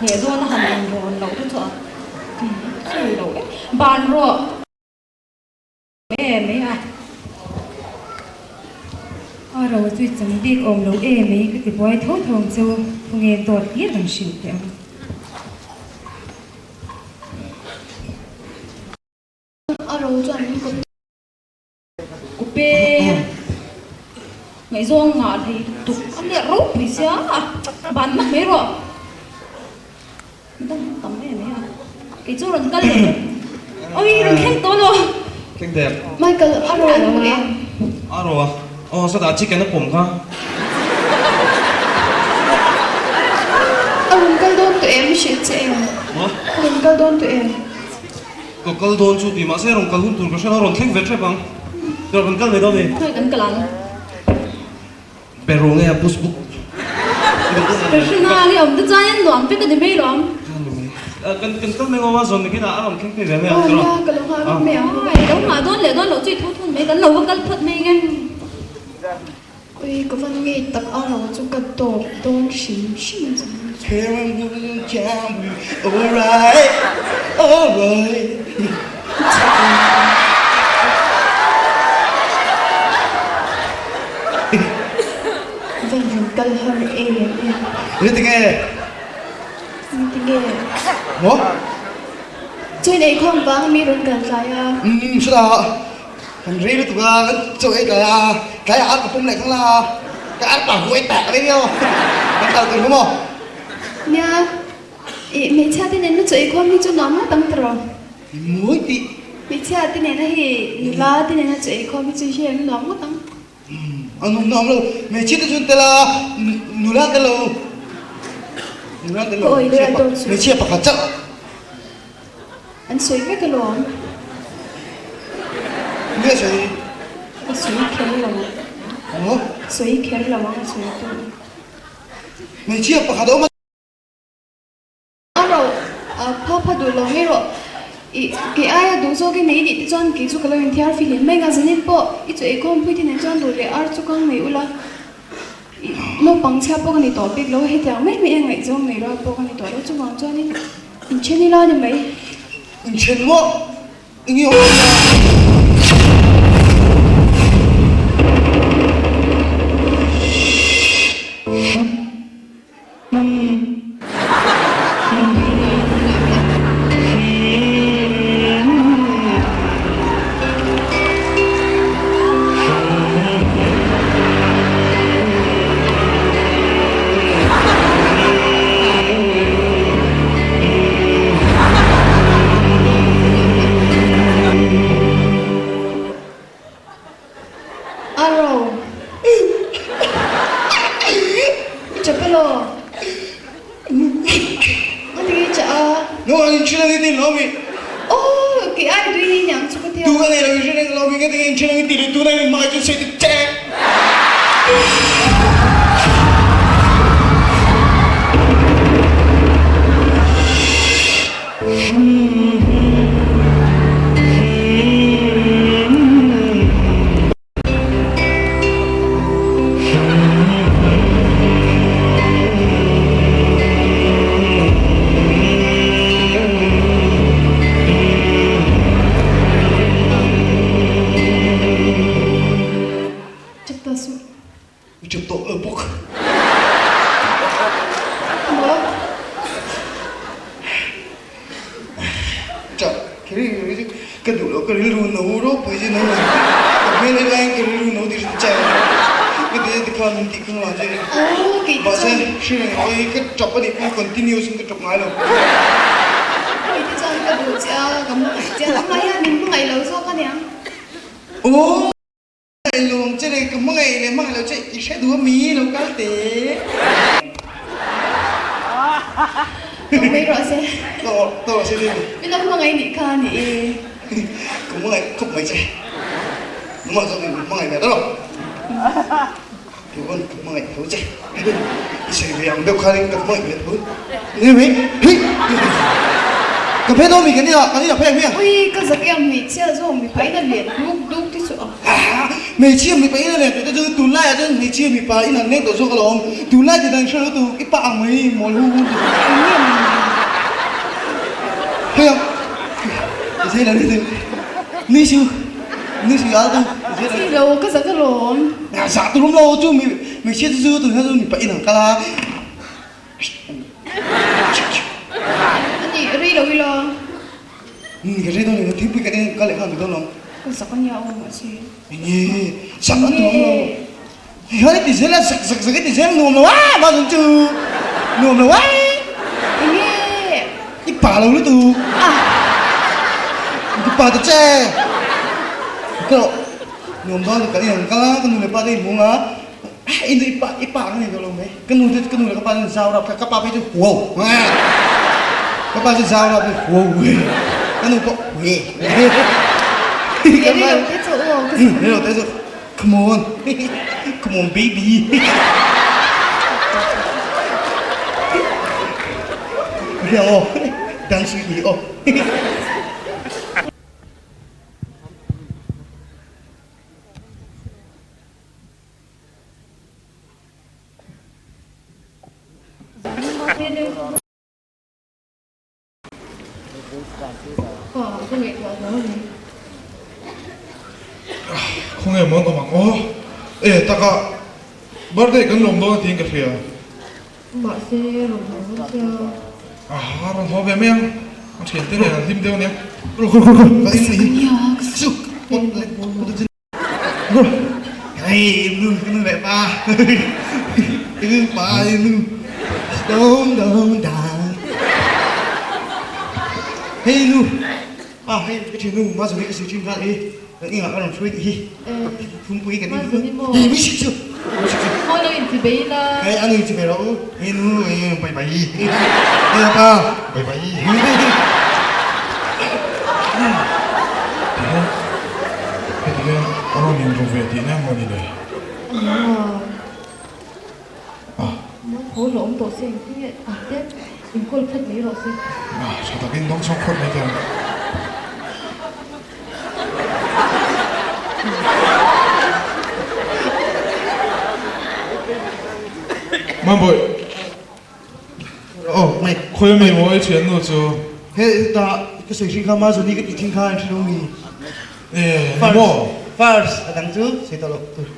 hleh dawn a han in rawn loh te chu a sawi lo e ban rawh. E mai a. A ro chu i chang bik awm lo e mai ka ti buai tho tho ang chu khawnge dawt hlir kan hrilh teh ang. A ro chuan min kawp. Kupe ngaihzawng ngah hlei lutuk a nia ropui sia ban hmak mai rawh. Dang tam em mai a. Kei chu rawn kal leh Oi rawn thleng tawh lo. Thleng der. Michael a ro a hmu em? A ro a. Aw sawtah chicken a pawm kha. A rawn kal dawn tawh em? Hrilh che em? Maw? A rawn kal dawn tawh em? Ka kal dawn chu ti mahse rawn kal hun tur ka hre lo a rawn thleng ve tep ang. Rawn kal ve dawn ni. Khawi kan kal ang. Pero nge a push book. Ka hre nang i awm te chuan in nuam vek a ni mai lawm. Kan kan kal mai ngawm a zawn nikin ah a rawn thleng phei ve mai ang tiraw. Aw nia ka lo nghah vek mai ang. Ai lo nghah dawn leh dawn loh chu i thu thun mai kan lo va kal phawt mai nge. Ui ka van ngei tak a ro chu ka dawp dawn hrim hrim a chuan. Alright alright. Van rawn kal har em em. Engati nge? Engati nge? Maw? Chuan eikhawm vang mi rawn kal tlai a. Umm chutah kan rei lutuk a, kan chaw ei tlai a, tlaiah ar ka pawm leh thang la a, ka ar pa huai tak a ni nia kan kal tur kha maw? Nia, ih hmeichhia te nen na chaw eikhawm hi chu nuam ngawt ang tiraw? Mawi tih. Hmeichhia te nena hi nula te nena chaw eikhawm hi chu hi an nuam ngawt ang. A nuam nuam lo. Hmeichhia te chuan tel a, nula tel lo. Nula tel lo. Hmeichhia pakhat chauh. An sawi vek alawm. Nge sawi? A sawi kher lo. Maw? Sawi kher lo ang a sawi tu. Hmeichhia pakhat a awm a. A ro pha pha duh lo mai rawh. I kei aia duh zawk i nei nih te chuan kei chu ka lo inthiar fihlim mai nga zanin pawh i chu eikhawmpui te nen chuan duh leh ar chu kang nei ula. I naupang chhia pawh ka ni tawh bik lo hetiang mai mai a ngaihzawng nei rual pawh ka ni tawh lo chuvang chuanin inthen ila ni mai. Inthen maw? Enge awm ania? din lo mi. Aw, kei ai tui nei niang chu ka tia. Tu ka nei lo i hre reng lo mi nge tinge in then ang i ti leh tuna mi hmangaih chu sei ti che. Chep ta suh. I chep tawh lo bawk. Maw? Chap kher in ka rilru ka duh loh ka rilru no ropui zin a rawn ka hmel en laiin ka rilru no tih hriat chai a ka ti a tikhan min tih khang lah che mahse hre reng ang hi ka tap a nih pawhin continuous in ka tap ngai lo. Kei te chuan ka duh che a ka hmangaih che a tunah hian min hmangaih lo zawk a niang. Aw. Lawm che le ka hmangaih leh hmangaih lo che i hre duh a mi lo kal teh. Tawh mai rawh se. Tawh tawh rawh se ni. Min lo hmangaih nih kha ni e. Ka hmangaih khawp mai che. Nangmah zawk in min hmangaih ve ta lo. Keipawn ka hmangaih tho che. I sawi ve ang deuh khanin ka hmangaih ve tho. Ni mai. Hi! Ka phei dawn mi kan inah kan inah phei ang hmiang. Ui ka zak em hmeichhia zawk mipa in a len duk duk te chu a. Hmeichhia mipa in a len tih te chu tunlai ah chuan hmeichhia mipa in an leng tawh zawk alawm. Tunlai ti dan hre lo tu i pa ang mai mawl hu hu. Eng nge maw ni? Phei ang. I zai lo ni. Ni su. Ni su al tu. Ni lo ka zak alawm. Zah tur awm lo chu mi hmeichhia te chu tunlai chu mipa in an kal a. Ani rei lo ila. Umm ka rei dawn lo thingpui ka en ka leh nghal dawn lo. Ka zak ania aw mahse. Enge zak a tuam lo. Hian i ti zel a zak zak zak i ti zel nuam lo a mah chuan chu nuam lo a. Enge. I pa lo lutuk. Ah. I pa ta che. Ka nuam dawn ka en kal a ka nu leh pa te i hmu ang a. I nu i pa i pa ka nei tawh lo mai. Ka nu te ka nu leh ka pa te zau rap kha ka pa phei chu huau ka pa chu zau rap huau ka nu pawh hue Rei lo te chu aw rei lo te chu come on come on baby Ria aw dance with me aw. Khawnge mawn awm ang aw. E taka birthday kan lawm dawn a tiin ka hria. Mahse rawn haw dawn sia. Aha rawn haw ve mai ang. A thiante nen an hlim deuh ania. Hei nu ka nu leh pa nu pa nu dong dong dang hei nu pa hei ka thian nu ma zuni ka si thin kha i kan inah ka rawn hruai tih hi thumpui kan in hi mi si chu Maw lo in ti bei la hei anu in ti bei rawh u hei nu bai bai hei pa bai bai. Heti hian a rawn inru ve tihna emaw ni le? A Haw hlawh awm tawh se engtin nge a te inkawl phawt mai rawh se. Tha takin dawng chhawk phawt mai teh ang. Mambawi. Khawi mi maw i thiannu chu? He ta ka sawi hring kha Mazuni ka tih thin kha an hre lo mi. E ni maw? First a dang chu sawi tawh loh tur.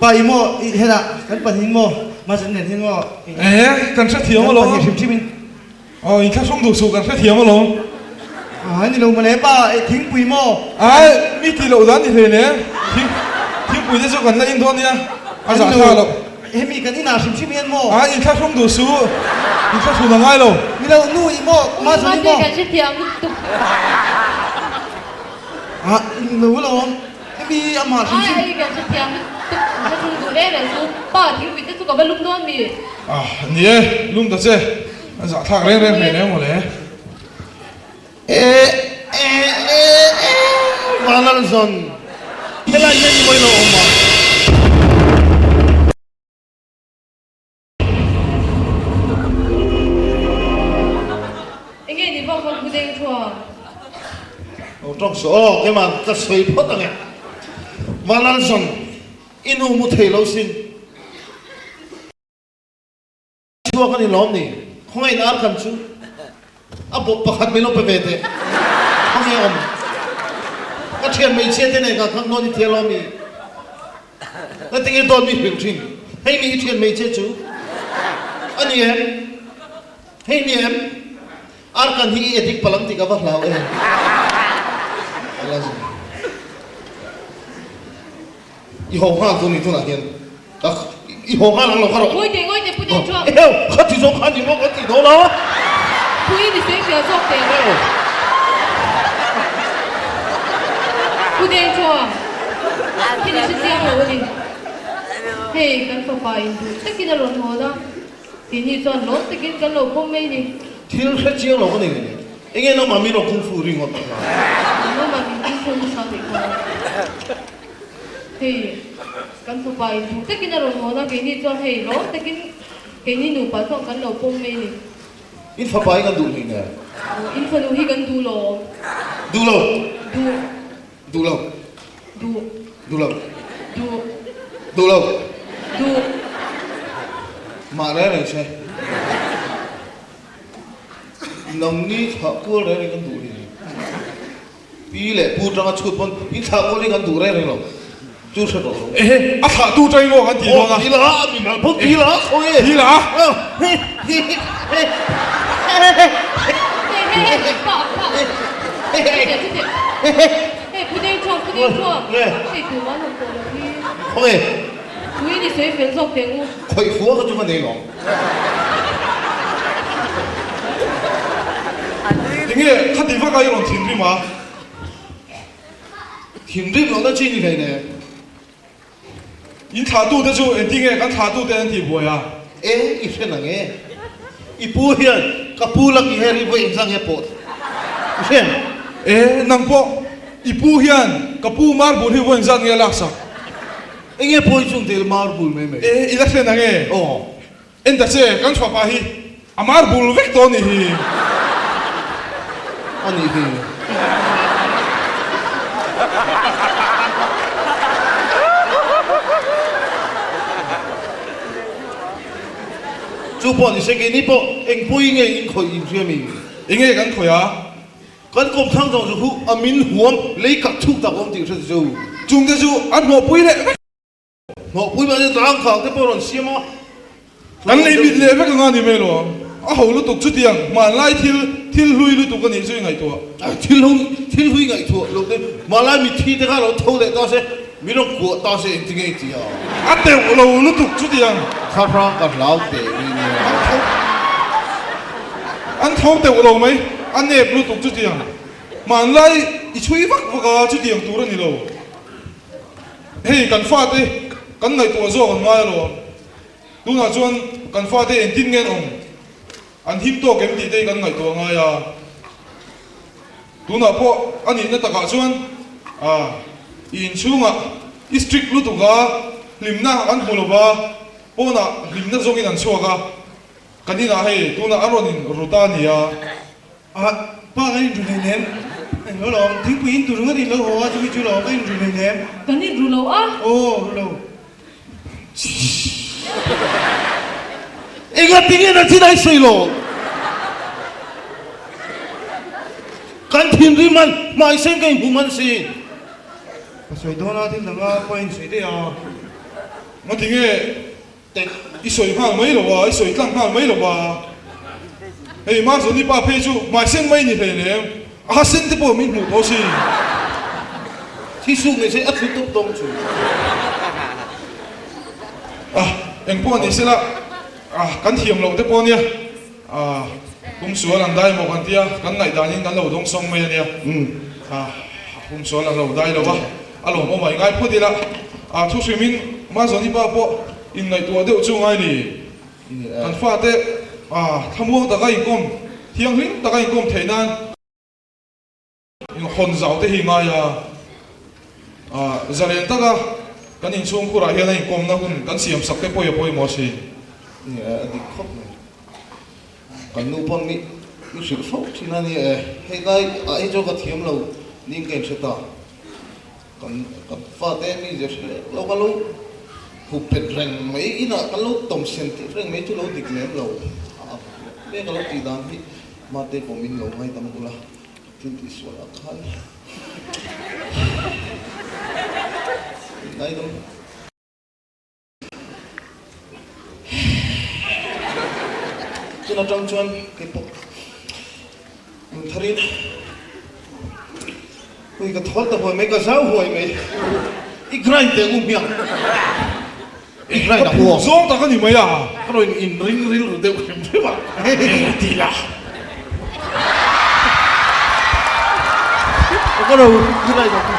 Pa i maw i hetah kan pahnih maw Mazuni nen hian maw. E kan hrethiam alawm. Kan pahnih hrim hrim in. Aw inthlahrung duh suh kan hrethiam alawm. Aa ni lo mawle pa eh thingpui maw? Ai mi tih loh dan ni hlei le thing thingpui te chu kan la in dawn nia a zah thlak loh. Hemi kan inah hrim hrim hian maw? Aa inthlahrung duh suh inthlahrun a ngai lo. Ni lo nu i maw Mazuni maw? Kan hrethiam lutuk. Aa ni lo alawm hemi amah hrim hrim. Ai kan hrethiam lutuk inthlahrung duh reng reng chu pa thingpui te chu ka va lum dawn mi? Ah ni e lum ta che. A zahthlak reng reng hmel em mawle. E e e e Vanlalzawn helai hian i mawi lo awm a. Enge ni vak vak bu deng thuam. Lo tawng suh aw, keimah ka sawi phawt ang e. Vanlalzawn i nu mu thei lo sin. Chhuak a ni lawm ni? Khawngaih in ar kan chu a bawp pakhat min lo pe ve teh. Khawnge awm? Ka thian hmeichhia te nen ka khang dawn i thia lawm i? Na tinge dawt mi hrilh thin? Hei mi i thian hmeichhia chu a ni em? Hei ni em? Ar kan hi i edik palang tih ka va hlau em? I haw nghal tur ni tunah hian ka i haw nghal ang lo kha rawh. Ngawi teh ngawi teh pu deuh chuan. Eheu kha ti zawng kha ni maw kan ti dawn a. Pui ni sawi fiah zawk teh. Pu deng chuan thil i hre chiang lo a ni. Hei kan fapa in duh takin a rawn hawn a, keini chuan lawm takin kan lo pawm mai ni. Thil hre chiang lo ka nei ngei. Enge nangmah min rawn kungfu ringawt ang a? Nangmah min kungfu nasa tih kha. Hei kan fapa in duh takin a rawn hawn a, keini chuan hei lawm takin keini nupa chuan kan lo pawm mai ni. In fapa hi kan duh hnih nen. Aw, in fanu hi kan duh lo. Duh lo. Duh. Duh lo. Duh. Duh lo. Duh. Duh lo. Duh. Mah reng reng se. Nangni thlah kual reng reng kan duh hnih nen. Pi leh pu tanga chhut pawn in thlah kual hi kan duh reng reng lo chu hre tawh lo. Ehe, a thlah tu tang emaw kan tih dawn a. Aw, ti la, mi mal pawn ti la, khawi e. Ti la. Khawi e. Khawi fua kha chu ka nei lo. Tinge khati vak a i rawn thinrim a? Thinrim lohna chi ni hlei nen. In thlahtute chu engtinge kan thlahtute an tih buai a? E, i hre nang e. I pu hian ka pu lak i her i vawi engzang nge pawh i hre em? E, nang pawh i pu hian ka pu marble hi vawi engzat nge laksak? Enge pawi chung tel marble mai mai. E, i la hre nang e. Aw. En ta che, kan chhuahpa hi a mar bul vek tawh a nih hi. A nih hi. Chu pawh ni se keini pawh eng pawi nge in khawih in hria mi? Enge kan khawih a? Kan kawmthlang zawng chu hu a min huam lei kak chhuk tak awm tih hre chu. Chungte chu an hnawhpui leh vek. Hnawhpui mahse tlang khang te pawh rawn siam a. Kan lei mit leh vek anga ni mai lo ang. A ho lutuk chutiang hmanlai thil thil hlui lutuk a nih chu i ngaihtuah. Thil hlui thil hlui ngaihtuah lo te hmanlai mitthi te kha lo tho leh ta se min rawn kuah ta se engti nge i ti a. A teuh lo lutuk chutiang. Kha hrang ka hlau teh mai nia. An tho an tho teuh lo mai a nep lutuk chutiang. Hmanlai i chhui vak vak a chutiang tur a ni lo. Hei kan fate kan ngaihtuah zawk an ngai alawm. Tunah chuan kan fate engtin nge an awm, an him tawk em tih te hi kan ngaihtuah ngai a. Tunah pawh a nihna takah chuan ah i inchhungah i strict lutuk a, hlimna an hmu lova, pawnah hlimna zawngin an chhuak a. Kan inah hei tunah an rawn in ru ta a nia. A pa kan inru hlei nem. Eng lo lawm, thingpui in tur ringawt in lo haw a, chumi chu lawm ka inru hlei nem. Kan inru lo a. Aw, ru lo. Enga tinge na chin ai sawi lo? Kan thinrim an hmai sen ka inhmu hman si. Ka sawi dawn a, thil dang a pawh a insawi daih a. Nga tinge I sawi nghal mai lo a, i sawi tlang nghal mai lo a. Hei Marzoni pa phei chu hmai sen mai ni hlei lem, a ha sen te pawh min hmuh tawh si. Thi suk nei se a thlu tawp dawng chu. Ah, eng pawh ni sela, ah kan thiam loh te pawh ania, ah pumsual an dai maw kan tia, kan ngaihdan in kan lo dawng sawng mai ania, ah pumsual an lo dai lo a. A lawmawm a, i ngai phawt ila. A thuhrimin Mazawni pa pawh inngaihtuah deuh chu ngai ni. Kan fate thlamuang taka inkawm, thianghlim taka inkawm theih nan inhawn zau te hi ngai a. Zalen taka kan inchhungkhurah hian a inkawmna hun kan siam sak te pawh hi a pawimawh asin. A dik khawp mai. Kan nu pawn mi i hrilh fo thin a ni e. Hei lai ah hi chuan ka thiam lo niin ka inhre ta. Kan ka fate mi zir hre leh lo ka lo hup pet reng mai inah ka lo tawm sen tih reng mai chu lo dik lem lo a me ka lo tih dan hi mate pawh min lo ngaidam ula thil tih sual ah khan min ngaidam. Chun atang chuan keipawh intharin ui ka thawl ta huai mai, ka zau huai mai. I grind teh u hmiang. I grind ang u aw. Zawng tak a ni mai a. Ka rawn inring rilru deuh hrim hrim a. Ti la. Ka lo grind ang u.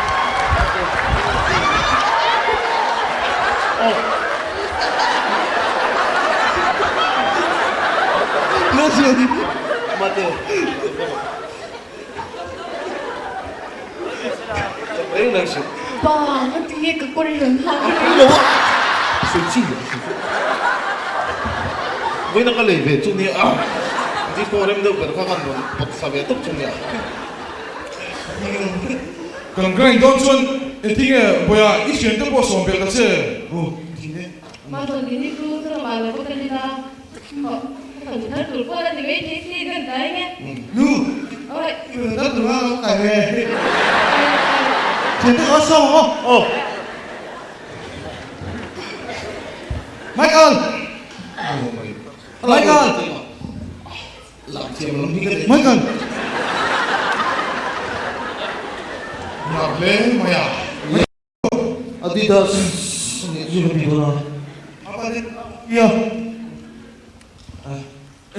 Pa, ka ti nge ka kawr i rawn hak a ni. Vawiin a ka lei ve chu nia, disco rem deuh ber kha kan rawn pawt sa ve tawp chu nia. Kan grind dawn chuan engtin nge Bawiha i thiante pawh sawm belh ta che. Mahni ni chu ramah lo va kal ila Kan thar tur pawh la ti mai thei si kan tlai nge. Nu, Oi. I rawn thar tur a lo tlai ve. Thiante kha sawm ang aw. Aw. Michael! Michael! Michael! Nat hle mai a. Adidas nih chu ka ti dawn a. Apa te ia.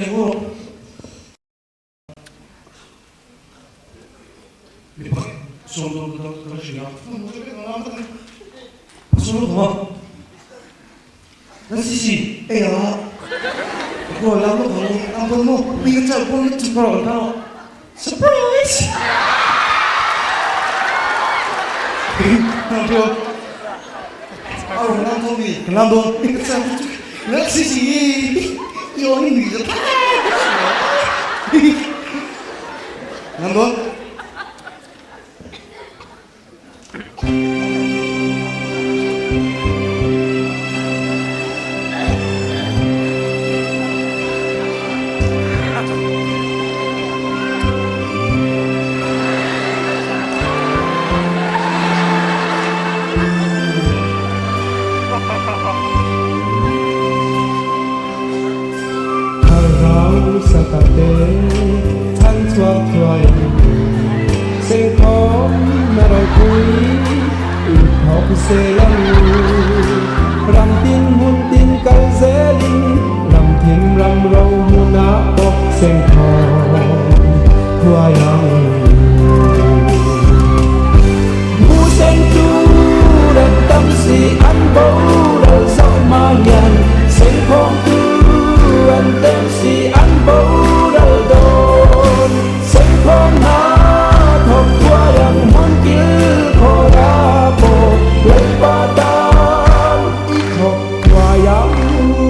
Eng aw. Mipa sawm dawn ka la hria. Sawm dawn a. Na si si. Ei a. Ko la mo ko ang bon mo. Mi ka chal bon chu ko ro ta. Surprise. Nang pio. Ao nang ko mi. Nang bon. Mi ka chal Na si si. Yo ni ni ka. Nang bon. Thlarau Satate chhan chhuak thuai Sengkhawm na ropui i thawk zel ang u. Ram tin hmun tin kal zelin ram thim ram ro hmunah pawh sengkhawm thuai ang u. Mu seng tur an tam si an boral zawk mah hian sengkhawm tur an tem si an boral dawn. Sengkhawm hna thawk thuai ang hmun kil khawr a pawh Lalpa tan i thawk thuai ang u.